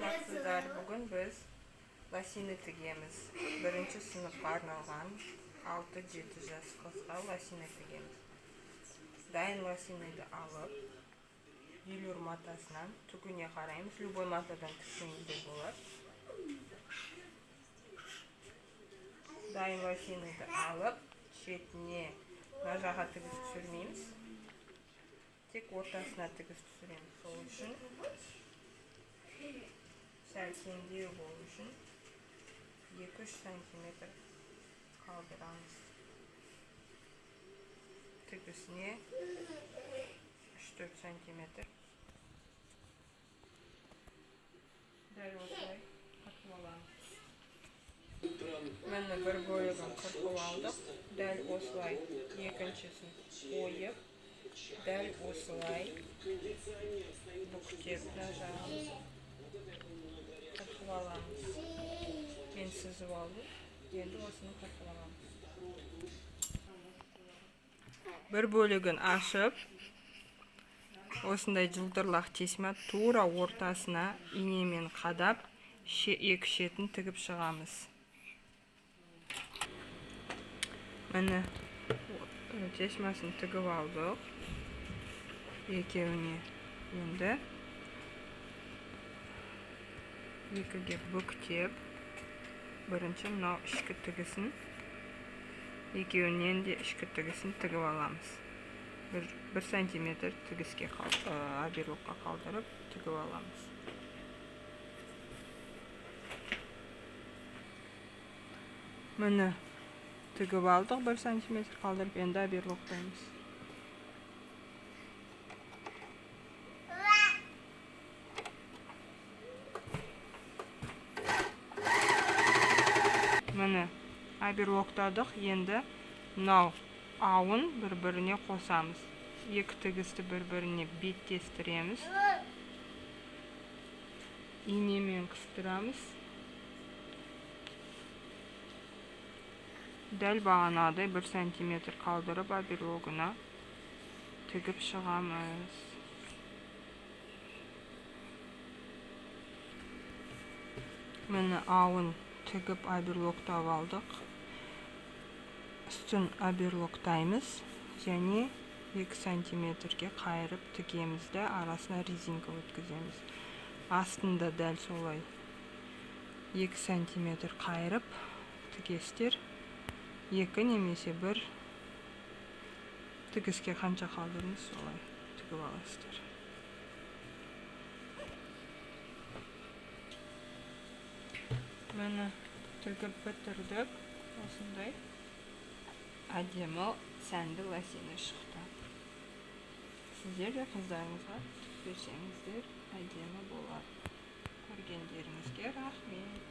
Саламатсыздар. Бүгін біз лосины тігеміз. Бірінші сыныпқа арналған 6-7 жас қызға лосины тігеміз. Дайын лосиныды алып, велюр матасынан түгіне қараймыз. Любой матадан тіксеңіздер болады. Дайын лосиныды алып, шетіне мына жаққа тігіс түсірмейміз. Тек ортасына тігіс түсіреміз. Сол үшін сәл кеңдеу болу үшін 2-3 сантиметр қалдырамыз. Тігісіне 3-4 сантиметр. Дәл осылай қырқып аламыз. Міне, бір бөлігін қырқып алдық. Дәл осылай екіншісін қойып, дәл осылай бүктеп мына жағын қырқып аламыз. Мен сызып алдым. Енді осыны қырқып аламыз. Бір бөлігін ашып, осындай жылтырлақ тесьма тура ортасына инемен қадап, екі шетін тігіп шығамыз. Міне, тесьмасын тігіп алдық екеуіне. Енді екіге бүктеп, бірінші мынау ішкі тігісін, екеуінен де ішкі тігісін тігіп аламыз. Бір сантиметр тігіске оверлокқа қалдырып тігіп аламыз. Міне, тігіп алдық, 1 сантиметр қалдырып, енді оверлоктаймыз. Міне, оверлоктадық. Енді мынау ауын бір-біріне қосамыз. Екі тігісті бір-біріне беттестіреміз. Инемен қыстырамыз. Дәл бағанағыдай 1 сантиметр қалдырып оверлогына тігіп шығамыз. Міне, ауын тігіп оверлоктап алдық. Үстін оверлоктаймыз және 2 сантиметрге қайырып тігеміз де, арасына резинка өткіземіз. Астында дәл солай 2 сантиметр қайырып тігесіздер. 2 немесе 1 тігіске қанша қалдырдыңыз, солай тігіп аласыздар. Міне, тігіп бітірдік. Осындай әдемі сәнді лосины шықты. Сіздер де қыздарыңызға тігіп берсеңіздер әдемі болады. Көргендеріңізге рахмет.